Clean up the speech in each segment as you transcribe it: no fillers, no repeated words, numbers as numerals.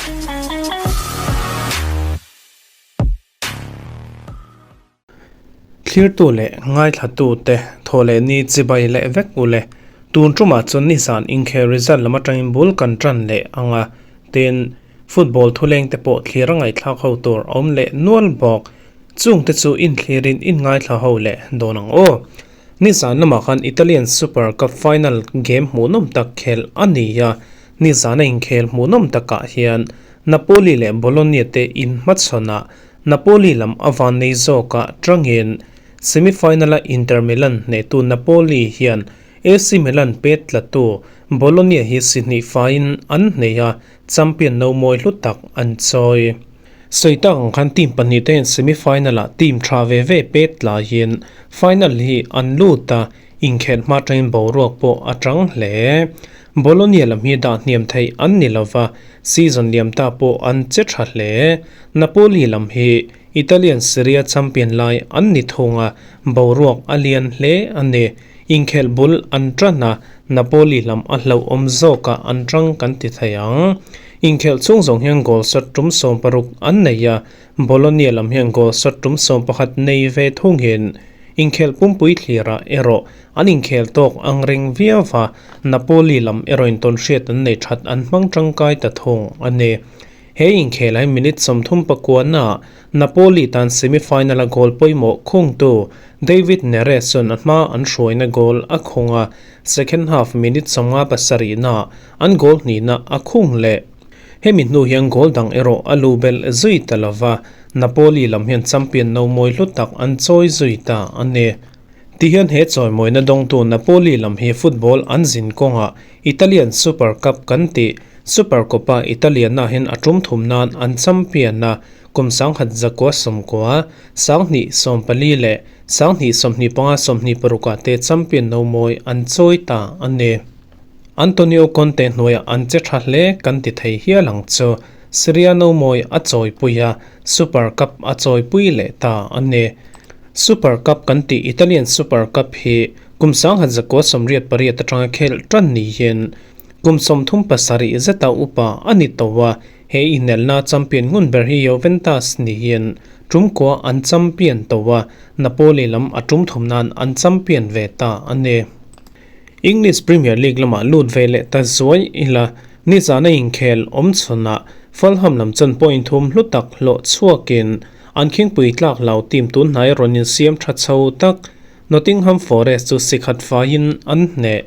Thlirtu leh ngaithlatute thaw leh ni chibai leh vek u le. Tun tumah chuan nizan inkhel result lam atangin bul kan tan leh ang a, tin, football thuleng te pawh thlir a ngaihthlak ho tur a awm leh nual bawk. Chungte chu inthlirin inngaithla ho leh dawn ang aw. Nizan lamah khan Italian Super Cup final game hmuhnawm tak khelh a ni a, nizana inkhel hmuhnawm takah hian Napoli leh Bologna te inhmachhawn a, Napoli lam a van nei zawkah tangin semi-final-a Inter Milan hnehtu Napoli hian AC Milan pet tlatu Bologna hi si hnih faiin an hneh a, champion no mawi hlu tak an chawi. Sawi tak ang khan team pahnihte hian semi-final-ah team tha ve ve pet tlaiin final hi an lut a, Inkhelh hma atangin boruak pawh a tang hle. Bologna lam hi dah hniam theih an ni lova, season liam ta pawh an che tha hle. Napoli lam hi Italian Serie A champion lai an ni thung a, boruak a lian hle a ni. Inkhelh bul an tan a, Napoli lam a hlauhawm zawkah an tang kan ti thei ang. Inkhelh chhung zawng hian goal shot tum 16 an nei a, Bologna lam hian goal shot tum 11 nei ve thungin Inkhelh pumpui thlirah erawh an inkhel tawk ang reng viau va, Napoli lam erawhin tawnhriat an nei that an hmang tangkai ta thung a ni. He inkhel hi minute 34 naah Napoli tan semi-final-a goal pawimawh khungtu David Neres chuan a hma an hruaina goal a khung a, second half minute 57 naah an goal hnihna a khung leh. Hemi hnu hian goal dang erawh a lu belh zui ta lo va, Napoli lam hian champion no mawi hlu tak an chawi zui ta a ni. Tihian he chawimawina dawngtu Napoli lam hi football an zin kawngah Italian Super Cup kan tih Supercoppa Italiana hian a tum thum nan an champion a, kum 1990, 2014 leh 2025 26 ah te champion no mawi an chawi ta a ni. Antonio Conte hnuaiah an che tha hle kan ti thei hial ang chu. Serie no mawi a chawipui a, Super Cup a chawipui leh ta a ni. Super Cup kan tih Italian Super Cup hi kum 1998 atanga khelh tan niin kum 37 zeta upa a ni tawh a, he inelna champion ngun ber hi Juventus niin tumkua an champion tawh a, Napoli lam a tum thum nan an champion ve ta a ni. English Premier League lamah lut ve leh ta zuai ila, nizana inkhel awm chhunah Fulham lam chuan point thum hlu tak hlawh chhuakin an khingpui tlak lo team tunhnai rawn insiam tha chho tak Nottingham Forest chu sikhat faiin an hneh.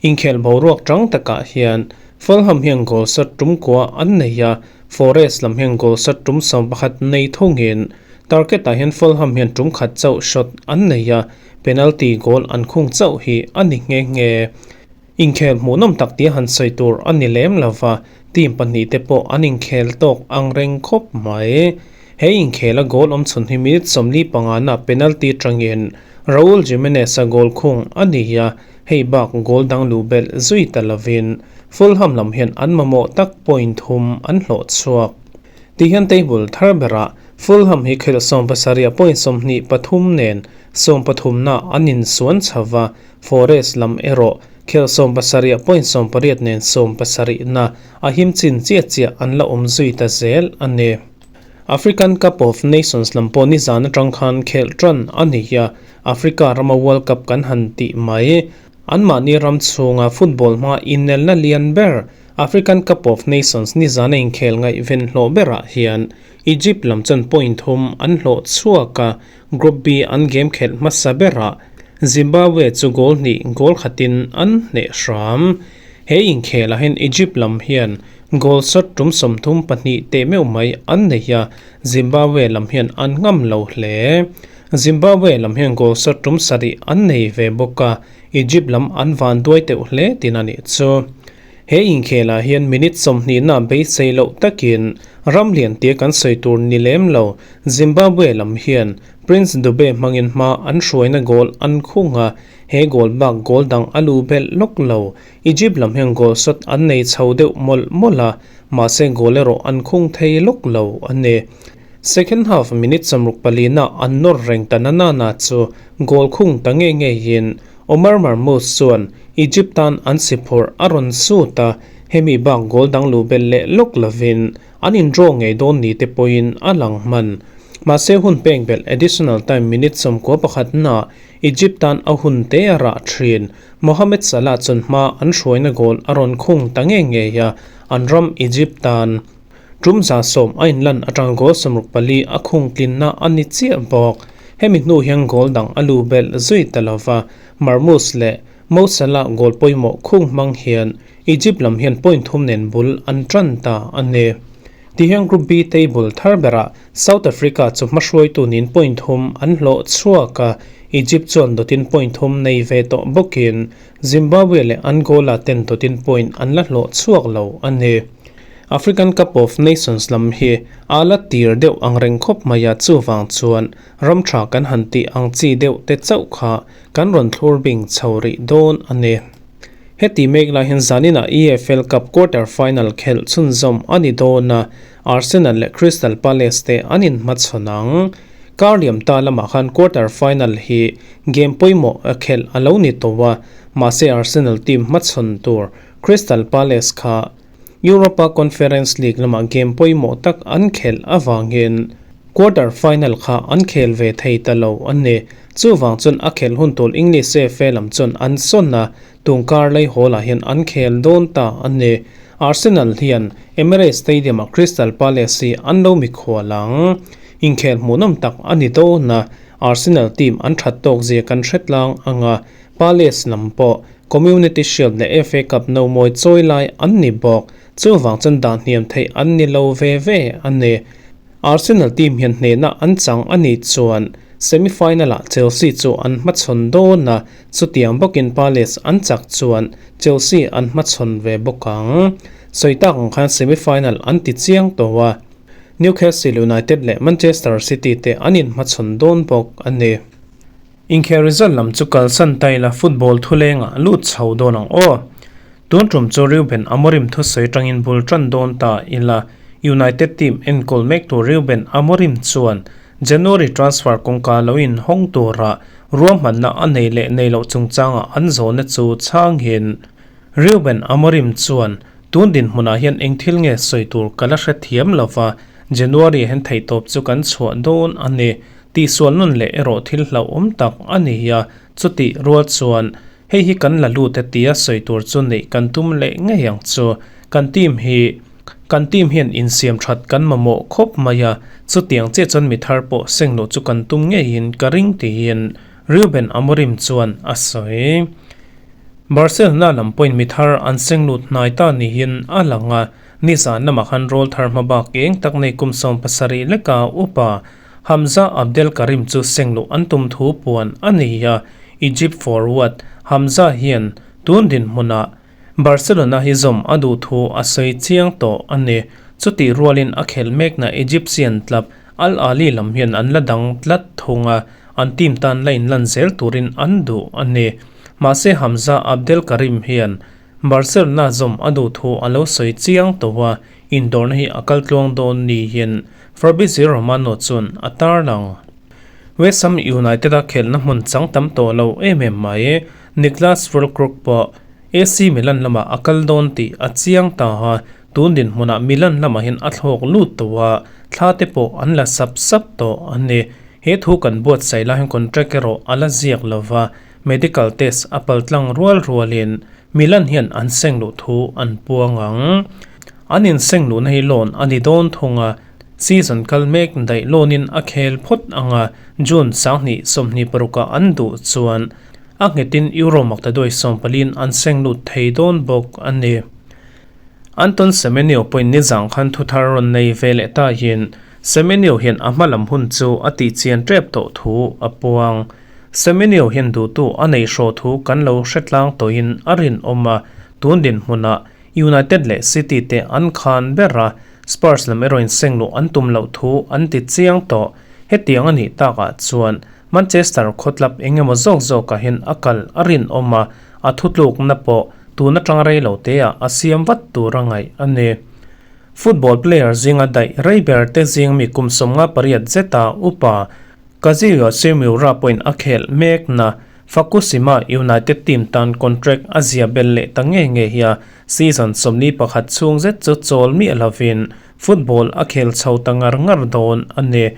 Inkhel boruak tang takah hian Fulham hian goal shot tum kua an nei a, Forest lam hian goal shot tum 11 nei thungin target-ah hian Fulham hian tum khat chauh shot an nei a, Penalty goal an khung chauh hi a ni nghe nghe. Inkhel hmuhnawm tak tia han sawi tur a ni lem lo va, team pahnih te pawh an inkhel tawk ang reng khawp mai. He inkhela goal awm chhun hi minute 45 na penalty tangin Raul Jimenez-a goal khung a ni a, hei bak goal dang luh belh zui ta lovin Fulham lam hian an mamawh tak point thum an hlawh chhuak. Tihian table thar berah Fulham hi khelh 70 point 23 nen 13 na an insuan chho va, Forest lam erawh khelh 70 point 18 nen 17 na a him chin chiah chiah an la awm zui ta zel a ni. African Cup of Nations lam pawh nizan atang khan khelh tan a ni a, Africa rama World Cup kan han tih mai. Anmahni ram chhunga football hma inelna lian ber African Cup of Nations nizana inkhel ngaihven hlawh berah hian Egypt lam chuan point thum an hlawh chhuak a, Group B an game khelh hmasa berah Zimbabwe chu goal hnih goal khatin an hneh hram. He inkhelah hian Egypt lam hian goal shot tum 32 teh meuh mai an nei a, Zimbabwe lam hian an ngam lo hle. Zimbabwe lam hian goal shot tum 7 an nei ve bawk a, Egypt lam an van duai teuh hle tin a nih chu. He inkhelah hian minute 20 na beisei loh takin ram lian tia kan sawi tur ni lem lo Zimbabwe lam hian Prince Dube hmangin hma an hruaina goal an khung a, he goal bak goal dang a lu belh lawk lo. Egypt lam hian goal shot an nei chho deuh mawlh mawlh a, mahse goal erawh an khung thei lawk lo a ni. Second half minute 64 na an nawr reng ta na na na chu goal khung ta nge ngeiin Omar Marmoush chuan Egypt tan an si phurh a rawn sut a, Hemi bak goal dang luh belh leh lawk lovin an in draw ngei dawn ni te pawhin a lang hman. Mahse hun pek belh additional time minute 11 nah Egypt tan a hun te a rah thin. Mohamed Salah chuan hma an hruaina goal a rawn khung ta nge ngei a, an ram Egypt tan tum 110 a inlan atang goal 64 a khung tlinna a ni chiah bawk. Hemi hnu hian goal dang a luh belh zui ta lova, Marmoush leh Mo Salah goal pawimawh khung hmang hian Egypt lam hian point 3 nen bul an tan ta a ni. Tihian Group B table thar berah South Africa chu hmahruaitu nin point 3 an hlawh chhuak a, Egypt chuan dawtin point 3 nei ve tawh bawkin Zimbabwe leh Angola ten dawtin point an la hlawh chhuak lo a ni. African Cup of Nations lam hi a la tir deuh ang reng khawp mai a, chuwang chuan ram tha kan han tih ang chi deuh te chauh kha kan rawn thlur bing chho rih dawn a ni. Heti mek lai hian zanina EFL Cup quarter final khelh chhunzawm a ni dawn a, Arsenal leh Crystal Palace te an inhmachhawn ang. Kar liam ta lamah khan quarter final hi game pawimawh a khelh a lo ni tawh a, mahse Arsenal team hmachhawn tur Crystal Palace kha Europa Conference League lamah game pawimawh tak an khelh awangin quarter final kha an khel ve thei ta lo a ni. Chuwang chuan a khelh hun tul English FA lam chuan an sawn a, tungkar lei hawlah hian an khel dawn ta a ni. Arsenal hian Emirates Stadium a Crystal Palace hi an lo mikhual ang. Inkhel hmuhnawm tak a ni dawn a, Arsenal team an that tawk zia kan hretlang anga Palace lam pawh Community Shield leh FA Cup no mawi chawi lai an ni bawk. Chuwang chuan dah hniam theih an ni lo ve ve a ni. Arsenal team hian hnehna an chang a ni chuan semi-final ah Chelsea chu an hmachhawn dawn a, chutiang bawkin Palace an chak chuan Chelsea an hmachhawn ve bawk ang. Sawi tak ang khan semi-final an ti chiang tawh a, Newcastle United leh Manchester City te an inhmachhawn dawn bawk a ni. Inkhel result lam chu kalsan taila football thulengah lut chho dawn ang aw. Tun tum chu Reuben Amorim thusawi tangin bul tan dawn ta ila United team enkawl mek tu Reuben Amorim chuan January transfer kawngka lo in hawng tura ruahmanna a nei leh nei loh chungchanga an zawhna chu chhangin Reuben Amorim chuan tun dinhmunah hian eng thil nge sawi tur ka la hrethiam lova, January hen theihtawp chu kan chhuah dawn a ni. Tihsual nun leh erawh thil hlauhawm tak a ni a, chuti rual chuan hei hi kan la lut e tia sawi tur chu neih kan tum leh ngei ang chu. Kan team hi kan team hian insiam that kan mamawh khawp mai a, chutiang chiah chuan mi thar pawh seng loh chu kan tum ngeiin ka ring tiin Reuben Amorim chuan a sawi. Barcelona lam pawhin mi thar an seng lut hnai ta niin a lang a, nizan lamah khan rawl thar hma bak eng tak nei kum 17 leka upa Hamza Abdelkarim chu seng luh an tum thu puan a ni a, Egypt forward Hamza hian tun dinhmunah Barcelona hi zawm a duh thu a sawi chiang tawh a ni. Chuti rualin a khelh mekna Egyptian club Al Ahly lam hian an la dang tlat thung a, an team tan la inlan zel turin an duh a ni. Mahse Hamza Abdelkarim hian Barcelona zawm a duh thu a lo sawi chiang tawh a, indawrna hi a kal tluang dawn niin Fabrizio Romano chuan a tarlang. West Ham United a khelhna hmun chang tam tawh lo em em mai. Niklas Füllkrug pawh AC Milan lamah a kal dawn tih a chiang ta a, tun dinhmunah Milan lamah hian a thlawk lut tawh a, thla te pawh an la sap sap tawh a ni. He thu kan buatsaih lai hian contract erawh a la ziak lova, medical test a paltlang rual rualin Milan hian an seng luh thu an puang ang. An inseng luhna hi loan a ni dawn thung a, season kal mek daih loan-in a khel phawt ang a, June 2026-ah an duh chuan a nghetin Euro maktaduai 14 an seng lut thei dawn bawk a ni. Anton Semenyo pawhin nizang khan thu thar rawn nei ve leh ta hian Semenyo hian a hma lam hun chu a tihchian tep tawh thu a puang. Semenyo hian duhtu a nei hraw thu kan lo hretlang tawhin a rinawm a, tun dinhmunah United leh City te an khan ber a, Spurs lam erawhin seng luh an tum loh thu an ti chiang tawh. Hetiang a nih takah chuan Manchester khawtlap eng emaw zawk zawkah hian a kal a rinawm a, a thutlukna pawh tun atang rei lo te ah a siam vat tur a ngaih a ni. Football player zinga daih rei ber te zing mi kum 58 zeta upa Kazuyo Shimura pawhin a khelh mek na. Fukushima United team tan contract a zia bel leh ta nge nge hi a, season 41 chhung zet chu chawl miah lovin football a khel chho ta ngar ngar dawn a ni.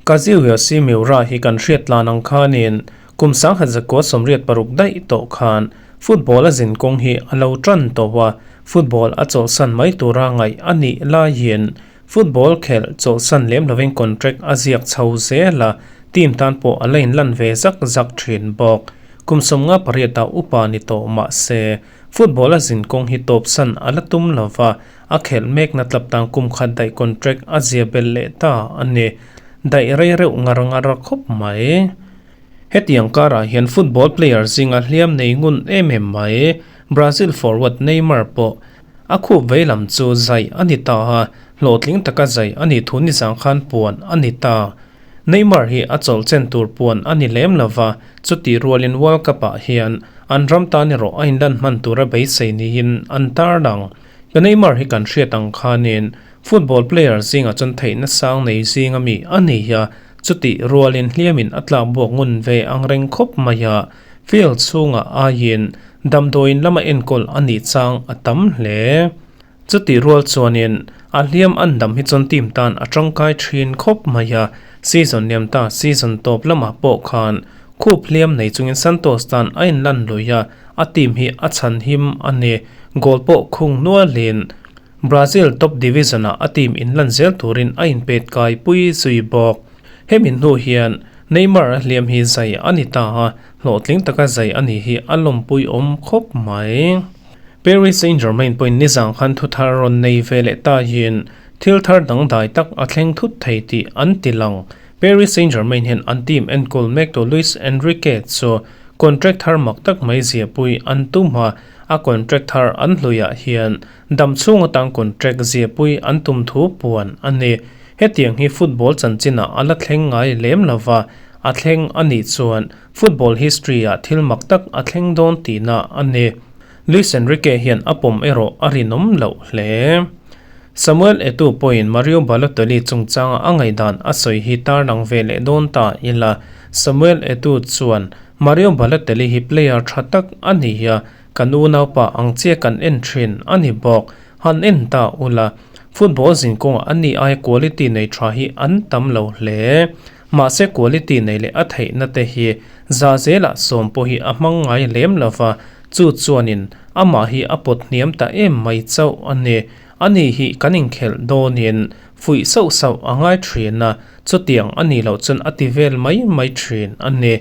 Kazuyoshi Miura hi kan hriat tlan ang khanin kum 1986 daih tawh khan football a zin kawng hi a lo tan tawh a, football a chawlhsan mai tura ngaih a nih laiin football khelh chawlhsan lem lovin contract a ziak chho zel a, team tan pawh a la inlan ve zak zak thin bawk. Kum 58 ah upa ni tawh mah se football a zin kawng hi tawpsan a la tum lova, a khelh mekna tlap tan kum khat daih contract a zia bel leh ta a ni. Daih rei reuh ngar ngar khawp mai. Hetiang karah hian football player zinga hliam nei ngun em em mai. Brazil forward Neymar pawh a khup vei lam chu zai a ni ta a, hlawhtling taka zai a nih thu nizang khan puan a ni ta. Neymar hi a chawlh chen tur puan a ni lem lova, chutih rualin World Cup ah hian an ram tan erawh a inlan hman tura beisei niin an tarlang. Ka Neymar hi kan hriat ang khanin football player zingah chuan theihna sang nei zinga mi a ni a, chutih rualin hliamin a tlak buak ngun ve ang reng khawp mai a, field chhungah aiin damdawiin lama enkawl a nih chang a tam hle. Chutih rual chuanin a hliam an dam hi chuan team tan a tangkai thin khawp mai a, season liam ta season tawp lamah pawh khan khup hliam nei chungin Santos tan a inlan lui a, a team hi a chhan him a ni. Goal pawh khung nualin Brazil top division ah a team inlan zel turin a inpet kai pui zui bawk. Hemi hnu hian Neymar a hliam hi zai a ni ta a, hlawhtling taka zai a nih hi a lawmpui awm khawp mai. Paris Saint-Germain pawhin nizang khan thu thar rawn nei ve leh ta hian thil thar dangdai tak a thleng thut thei tih an ti lang. Paris Saint-Germain hian an team enkawl mek tu Luis Enrique chu contract thar mak tak mai ziahpui an tum a, a contract thar an hluiah hian dam chhung atang contract ziahpui an tum thu puan a ni. Hetiang hi football chanchinah a la thleng ngai lem lova, a thleng a nih chuan football history-ah thil mak tak a thleng dawn tihna a ni. Luis Enrique hian a pawm erawh a rinawm loh hle. Samuel Eto'o pawhin Mario Balotelli chungchanga a ngaihdan a sawi hi tarlang ve leh dawn ta ila, Samuel Eto'o chuan, Mario Balotelli hi player tha tak a ni a, kan unaupa ang chiah kan en thin a ni bawk. Han en ta ula, football zinkawngah a ni aia quality nei tha hi an tam lo hle. Mahse quality nei leh a theihna te hi za zelah sawm pawh hi a hmang ngai lem lova, chu chuanin amah hi a pawt hniam ta em mai chauh a ni. Ani hi kan inkhelh dawnin fuih sauh sauh a ngai thin a, chutiang a nih loh chuan a ti vel mai mai thin a ni.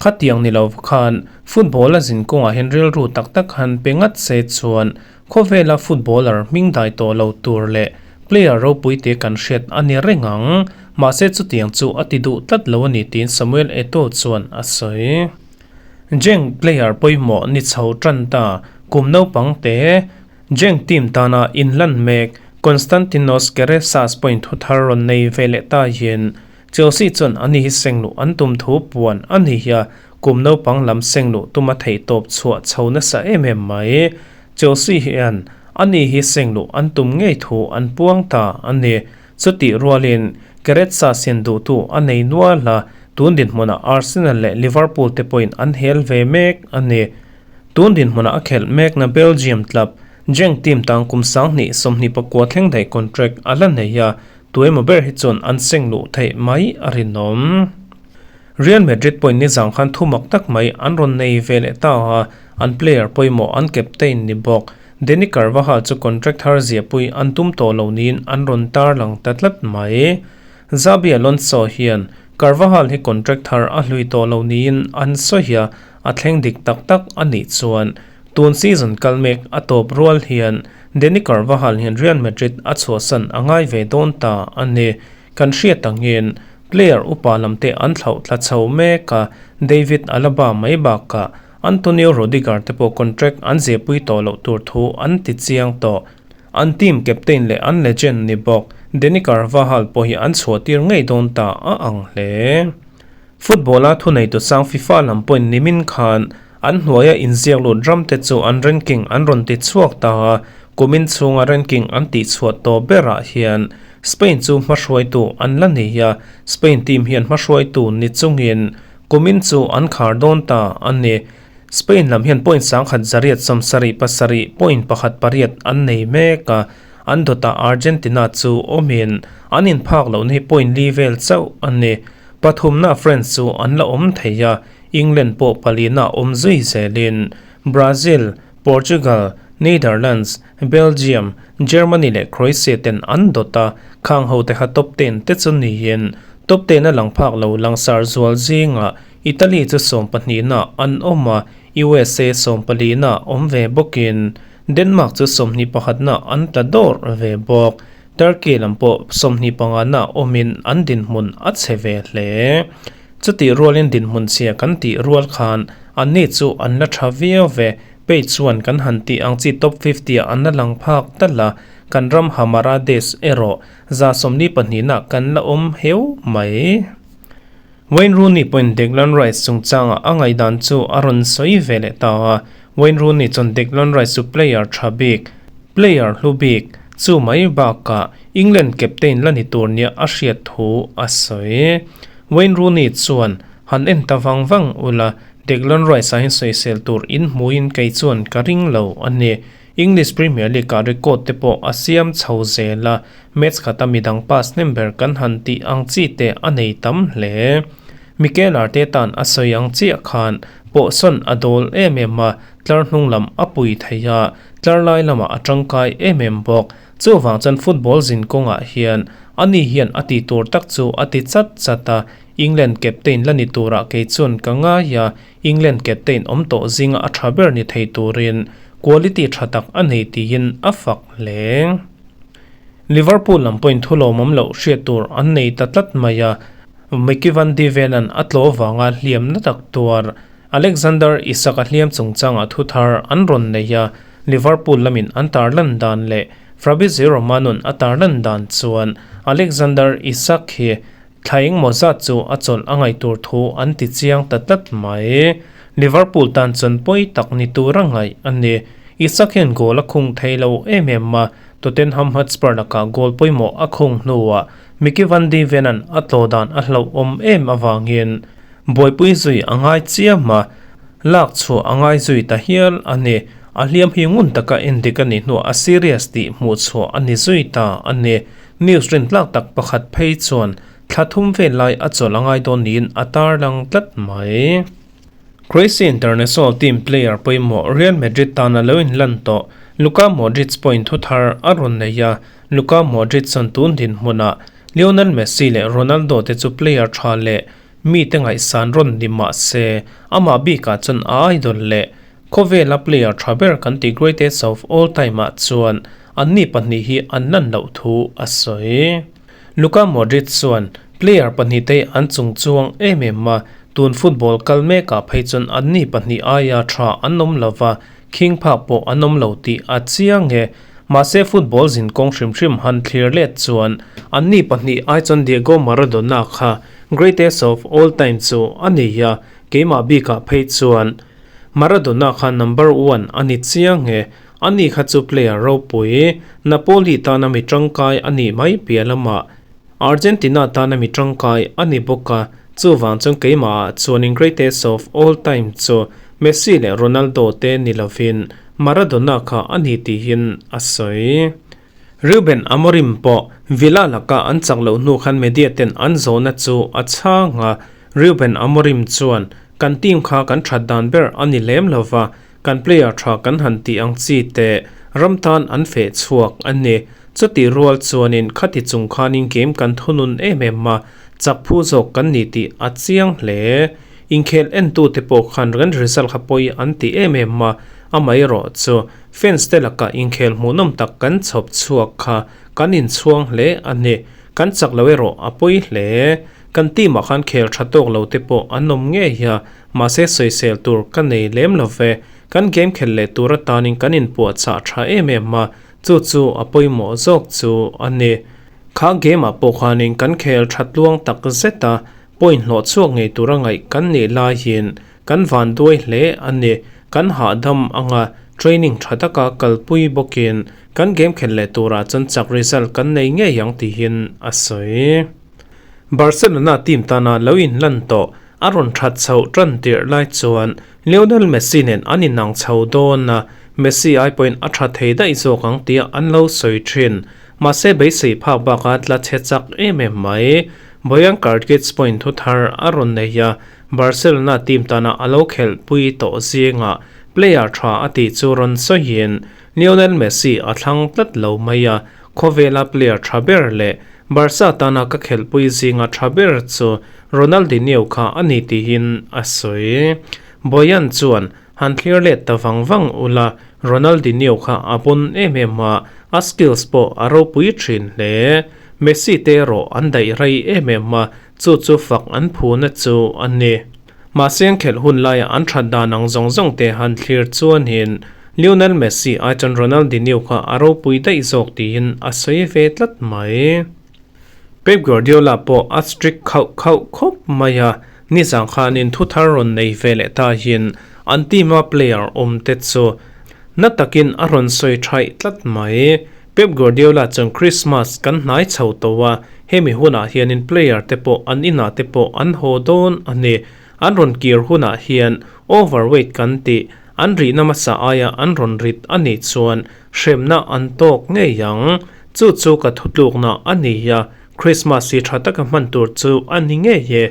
Khatiang ni lo khan football a zin kawngah hian rilru tak tak han pe ngat se chuan Khawvela footballer hming dai tawh lo tur leh player ropui te kan hriat a ni reng ang, mahse chutiang chu a ti duh tlat lo a ni tiin Samuel Eto'o chuan a sawi. Genk player pawimawh ni chho tan ta kum naupang te Genk team tana inlan mek Konstantinos Karetsas pawhin thu thar rawn nei ve leh ta hian Chelsea chuan ani hi seng luh an tum thu puan a ni a, kum naupang lam seng luh tuma theihtawp chhuah chho nasa em em mai. Chelsea hian ani hi seng luh an tum ngei thu an puang ta a ni. Chutih rualin Karetsas hian duhtu a nei nual a, tun dinhmunah Arsenal leh Liverpool te pawhin an hel ve mek a ni. Tun dinhmunah a khelh mekna Belgium club Genk team tang kum 2024 thleng daih contract a la nei a, tuemaw ber hi chuan an seng luh theih mai a rinawm. Real Madrid pawhin nizang khan thu mak tak mai an rawn nei ve leh ta a, an player pawimawh an captain ni bawk Dani Carvajal chu contract thar ziahpui an tum tawh lo niin an rawn tarlang ta tlat mai. Xabi Alonso hian Carvajal hi contract thar a hlui tawh lo niin an sawi a, a thleng dik tak tak a nih chuan tun season kal mek a tawp rual hian Dani Carvajal hian Real Madrid a chhuahsan a ngai ve dawn ta a ni. Kan hriat angin player upa lam te an thlauh thla chho mek a, David Alaba mai bakah Antonio Rudiger te pawh contract an zepui tawh loh tur thu an ti chiang tawh. An team captain leh an legend ni bawk Dani Carvajal pawh hi an chhuah tir ngei dawn ta a ang hle. Football-a thuneitu sang FIFA lam pawhin nimin khan an hnuaia inziak lut ram te chu an ranking an rawn ti chhuak ta a, kumin chhunga ranking an tih chhuah tawh berah hian Spain chu hmahruaitu an la nei a, Spain team hian hmahruaitu ni chungin. Kumin chu an khar dawn ta a ni. Spain lam hian point 10 177 point 1 8 an nei mek a, an dawtah Argentina chu awmin an inphak lohna hi point li vel chauh a ni. Pathumna France chu an la awm thei a, England pawh palina awm zui zelin Brazil, Portugal, Netherlands, Belgium, Germany leh Croatia ten an dawt a, khang hote kha top ten te chu niin top ten a lang phak lo langsar zual zingah Italy chu sawmpahnihna an awm a, USA sawmpalina awm ve bawkin Denmark chu sawmhnih pakhatna an tla dawr ve bawk. Turkey lam pawh sawmhnih pangana awmin an dinhmun a chhe ve hle. Chutih rualin dinhmun chhia kan tih rual khan anni chu an la tha viau ve. Page chuan kan han tih ang chi top 50 ah an la lang phak tal a, kan ram Hamara Desh erawh 122 nah kan la awm heu mai. Wayne Rooney pawhin Declan Rice chungchangah a ngaihdan chu a rawn sawi ve leh ta a, Wayne Rooney chuan Declan Rice chu player tha bik, player hlu bik, chu mai bakah England captain la ni tur nia a hriat thu a sawi. Wayne Rooney chuan, Han en ta vang vang ula, Declan Rice ah hian sawisel tur in hmuin kei chuan ka ring lo a ni. English Premier League ah record te pawh a siam chho zel a, match khata midang pass hnem ber kan han tih ang chi te a nei tam hle. Mikel Arteta-a'n a sawi ang chiah khan pawhsawn a dawl em em a, tlar hnung lam a pui thei a, tlar lai lamah a tangkai em em bawk. Chuvang chuan football zin kawngah hian ani hian a ti tur tak chu a ti chat chat a, England captain la ni turah kei chuan ka ngai a, England captain awm tawh zinga a tha ber ni thei turin quality tha tak a nei tiin a fak hle. Liverpool lam pawhin thu lawmawm loh hriat tur an nei ta tlat mai a, Micky van de Ven-a'n a tlaw vanga hliamna tak tuar Alexander Isak a hliam chungchangah thu thar an rawn nei a, Liverpool lamin an tarlan dan leh Fabrizio Romano-a'n a tarlan dan chuan Alexander Isak hi Thla engmaw zat chu a chawlh a ngaih tur thu an ti chiang ta tlat mai. Liverpool tan chuan pawi tak ni tur a ngaih a ni. Isak hian goal a khung thei lo em em a, Tottenham Hotspur lakah goal pawimawh a khung hnuah Micky van de Ven-a'n a tlaw dan a hlauhawm em avangin buaipui zui a ngai chiam a, lak chhuah a ngai zui ta hial a ni. A hliam hi ngun taka endik a nih hnuah a serious tih hmuh chhuah a ni zui ta a ni. News rintlak tak pakhat phei chuan thla thum vel lai a chawlh a ngai dawn niin a tarlang tlat mai. Croatia international team player pawimawh Real Madrid tana lo inlan tawh Luka Modric pawhin thu thar a rawn nei a, Luka Modric chuan tun dinhmunah Lionel Messi leh Ronaldo te chu player tha leh mite ngaihsan rawn ni mah se amah bikah chuan a idol leh Khawvela player tha ber kan tih greatest of all time ah chuan anni pahnih hi an lan loh thu a sawi. Luka Modric chuan player pahnih te an chung chuang em em a, tun football kal mek ah phei chuan anni pahnih aia tha an awm lo va, khing phak pawh an awm lo tih a chiang e. Mahse football zin kawng hrim hrim han thlir let chuan anni pahnih ai chuan Diego Maradona kha greatest of all time chu a ni a, keimah bikah phei chuan Maradona kha number one a ni chiang e, ani kha chu player ropui, Napoli tana mi tangkai a nih mai piah lamah Argentina tana mi tangkai a ni bawk a, chuvang chuan keimahah chuanin greatest of all time chu Messi leh Ronaldo te ni lovin Maradona kha a ni tihin a sawi. Ruben Amorim pawh Villa laka an chak loh hnu khan media ten an zawhna chu a chhang a, Ruben Amorim chuan, Kan team kha kan that dan ber a ni lem lo va, kan player tha kan han tih ang chi te ram tan an feh chhuak a ni. Chutih rual chuanin khati chung khanin game kan thunun em em a, chak phu zawk kan ni tih a chiang hle. Inkhel entute pawh khan kan result kha pawi an ti em em a, amaherawh chu Fans te lakah inkhel hmuhnawm tak kan chhawp chhuak kha kan inchhuang hle a ni. Kan chak lo erawh a pawi hle. Kan team ah khan khel tha tawk lo te pawh an awm ngei a, mahse sawisel tur ka nei lem lo ve. Kan game khel leh tur atanin kan inpuahchah tha em em a, chu chu a pawimawh zawk chu a ni. Kha game ah pawh khanin kan khel tha tluang tak zet a, point hlawh chhuak ngei tura ngaih kan nih laiin Kan vanduai hle a ni. Kan hahdam anga training tha taka kalpui bawkin kan game khelh leh turah chuan chak result kan nei ngei ang tihin a sawi. Barcelona team tana lo inlan tawh. A rawn that chhoh tan tirh lai chuan Lionel Messi nen an inang chho dawn a, Messi ai pawhin a tha thei daih zawk ang tia an lo sawi thin. Mahse beisei phak baka tla chhe chak em em mai. Bojan Krkic pawhin thu thar a rawn nei a, Barcelona team tana a lo khelhpui tawh zingah player tha a tih chu rawn sawiin Lionel Messi a thlang tlat lo mai a, khawvela player tha ber leh Barca tana ka khelhpui zinga tha ber chu Ronaldinho kha a ni tiin a sawi. Bojan chuan han thlir let ta vang vang ula, Ronaldinho kha a pawn em em a, a skills pawh a ropui thin hle. Messi te erawh an daih rei em em a, chu chu fak an phuna chu a ni. Mahse an khelh hun laia an that dan ang zawng zawng te han thlir chuanin Lionel Messi ai chuan Ronaldinho kha a ropui daih zawk tiin a sawi ve tlat mai. Pep Guardiola pawh a strict khauh khauh khawp mai a, nizan khanin thu thar rawn nei ve leh ta hian an team a player awm te chu na takin a rawn sawi thaih tlat mai. Pep Guardiola chuan Christmas kan hnai chho tawh a, hemi hunah hianin player te pawh an inah te pawh an haw dawn a ni. An rawn kir hunah hian overweight kan tih, an rihna hmasa aia an rawn rit a nih chuan hremna an tawk ngei ang. Chu chu ka thutlukna a ni a, Christmas hi tha taka hman tur chu a ni ngei e.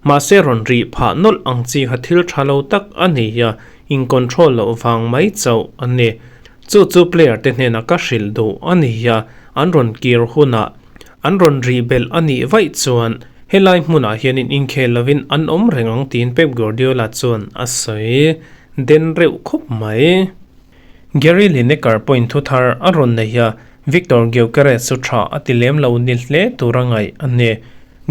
Mahse rawn rih phah nawlh ang chi kha thil tha lo tak a ni a, in control loh vang mai chauh a ni. Chu chu player te hnenah ka hrilh duh a ni a, an rawn kir hunah an rawn rih belh a nih vaih chuan helai hmunah hianin inkhel lovin an awm reng ang tiin Pep Guardiola chuan a sawi den reuh khawp mai. Gary Lineker pawhin thu thar a rawn nei a, Viktor Gyökeres chu tha a ti lem lo ni hle tura ngaih a ni.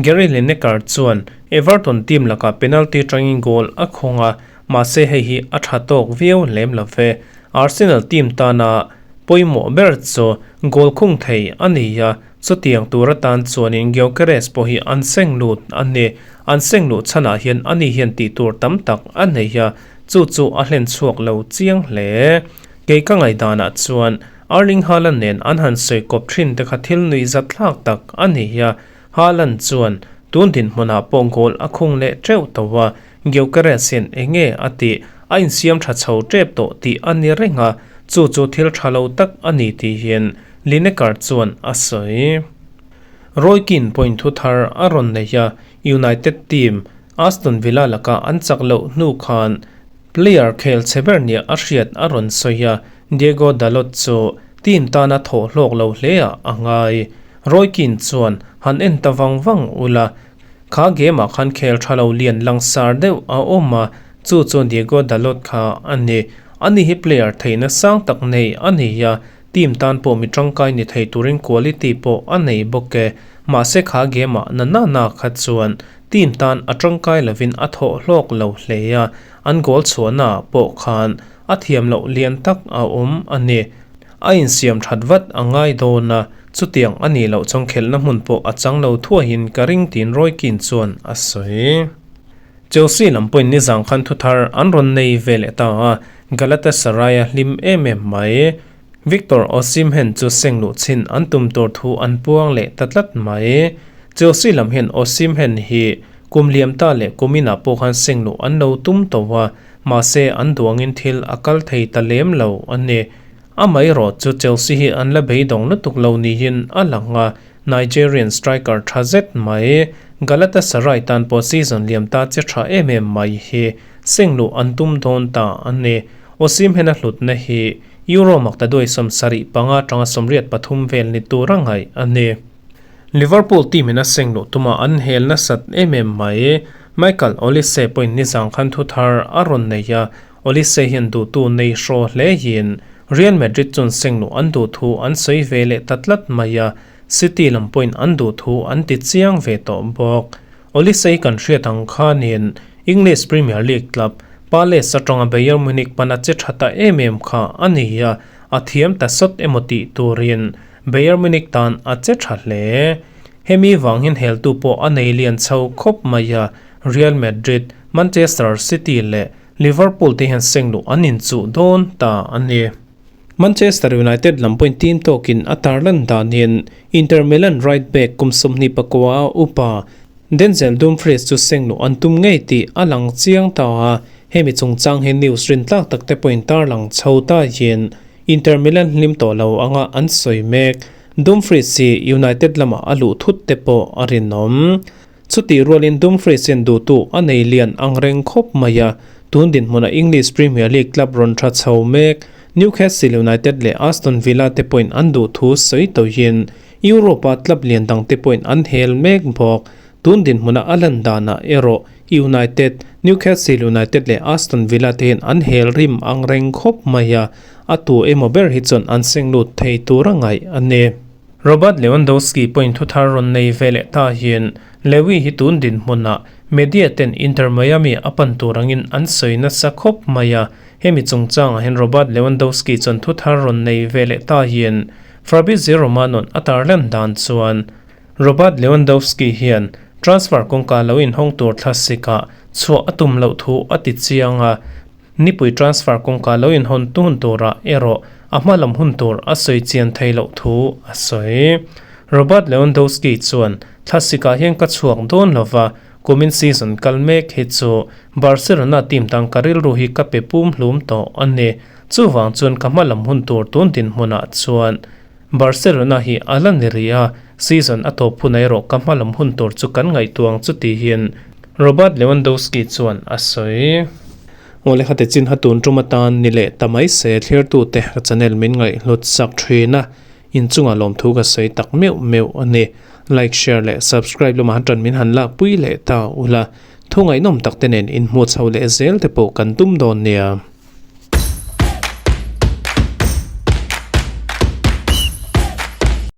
Gary Lineker chuan Everton team lakah penalty tangin goal a khawng a, mahse hei hi a tha tawk viau lem lo ve. Arsenal team tana pawimawh ber chu goal khung thei a ni a, chutiang tur atan chuanin Gyökeres pawh hi an seng lut a ni. An seng luh chhanah hian ani hian tih tur tam tak a nei a, Chu chu a hlen chhuak lo chiang hle. Kei ka ngaihdanah chuan Erling Haaland nen an han sawi kawp thin te kha thil nuih zat thlak tak a ni a. Haaland chuan tun dinhmunah pawh goal a khung leh teuh tawh a, Gyökeres hian eng nge a tih a insiam tha chho tep tawh tih a ni reng a, chu chu thil tha lo tak a ni tihin Lineker chuan a sawi. Roy Keane pawhin thu thar a rawn nei a, United team Aston Villa laka an chak loh hnu khan player khel chhe ber nia a hriat a rawn sawi a, Diego Dalot chu team tana thawh hlawk lo hle ah a ngai. Roy Keane chuan han en ta vang vang ula, kha game ah khan khel tha lo lian langsar deuh a awm a, chu chu Diego Dalot kha a ni. Ani hi player theihna sang tak nei a ni a, team tan pawh mi tangkai ni thei turin quality pawh a nei bawk e. Mahse kha game ah na na na kha chuan Team tan a tangkai lovin a thawh hlawk lo hle a, an goal chhuahnaah pawh khan a thiam loh lian tak a awm a ni. A insiam that vat a ngai dawn a, chutiang a nih loh chuan khelhna hmun pawh a chang lo thuaiin ka ring tiin Roy Keane chuan a sawi. Chelsea lam pawhin nizang khan thuthar an rawn nei ve leh ta a, Galatasaray a hlim em em mai. Victor Osimhen chu seng luh chin an tum tur thu an puang leh ta tlat mai. Chelsea lam hian Osimhen hi kum liam ta leh kum inah pawh khan seng luh an lo tum tawh a, mahse an duangin thil a kal thei ta lem lo a ni. Amaherawh chu Chelsea hi an la beidawng lutuk lo niin a lang a, Nigerian striker tha zet mai Galatasaray tan pawh season liam ta che tha em em mai hi seng luh an tum dawn ta a ni. Osimhen a hlutna hi Euro maktaduai 75 atanga 83 vel ni tur a ngaih a ni. Liverpool team in a seng luh tuma an hel nasat em em mai. Michael Olise pawhin nizang khan thu thar a rawn nei a, Olise hian duhtu nei hraw hle in Real Madrid chuan seng luh an duh thu an sawi ve leh ta tlat mai a, City lam pawhin an duh thu an ti chiang ve tawh bawk. Olise kan hriat ang khanin English Premier League club Palace atanga Bayern Munich pana che tha ta em em kha a ni a, a thiam ta sawt emaw tih turin Bayern Munich tan a che tha hle. Hemi vang hian heltu pawh a nei lian chho khawp mai a, Real Madrid, Manchester City leh Liverpool te hian seng luh an inchuh dawn ta a ni. Manchester United lam pawhin team tawkin a tarlan danin Inter Milan right back kum 29 a upa. Denzel Dumfries chu seng luh an tum ngei tih a lang chiang ta a, hemi chungchang hi news rintlak tak te pawhin tarlang chho ta hian Inter Milan hlim tawh lo anga an sawi mek. Dumfries hi United lamah a luh thut te pawh a rinawm. Chutih rualin Dumfries hian duhtu a nei lian ang reng khawp mai a, tun dinhmunah English Premier League club rawn tha chho mek Newcastle United leh Aston Villa te pawhin an duh thu sawi tawhin Europe-a club lian dangte pawhin an hel mek bawk. Tun dinhmuna a lan danah erawh United, Newcastle United leh Aston Villa te hian an hel rim ang reng khawp mai a, a tu emaw ber hi chuan an seng lut thei tur a ngaih a ni. Robert Lewandowski pawhin thuthar rawn nei ve leh ta hian Lewy hi tun dinhmunah media ten Inter Miami a pan tur angin an sawi nasa khawp mai a, hemi chungchangah hian Robert Lewandowski chuan thuthar rawn nei ve leh ta hian Fabrizio Romano'n a tarlan dan chuan Robert Lewandowski hian transfer kawngka lo inhawng tur thlasik-ah chhuah a tum loh thu a ti chiang a, nipui transfer kawngka lo inhawn tun turah erawh a hma lam hun tur a sawi chian thei loh thu a sawi. Robert Lewandowski chuan, Thlasik-ah hian ka chhuak dawn lo va, kumin season kal mek hi chu Barcelona team tang ka rilru hi ka pe pum hlum tawh a ni. Chuvang chuan ka hma lam hun tur tun dinhmunah chuan Barcelona hi a la ni rih a, season a tawp hun erawh ka hma lam hun tur chu kan ngaihtuah ang chu tihin Robert Lewandowski chuan a sawi. Awle khate chin ha tun tum atan ni leh ta mai se thlirtute ka channel min ngaihhlut sak thin a, inchungah lawmthu ka sawi tak meuh meuh a ni. Like, share leh subscribe lamah han tan min han lakpui leh ta ula, thu ngaihnawm tak te nen inhmuh chho leh zel te pawh kan tum dawn nia.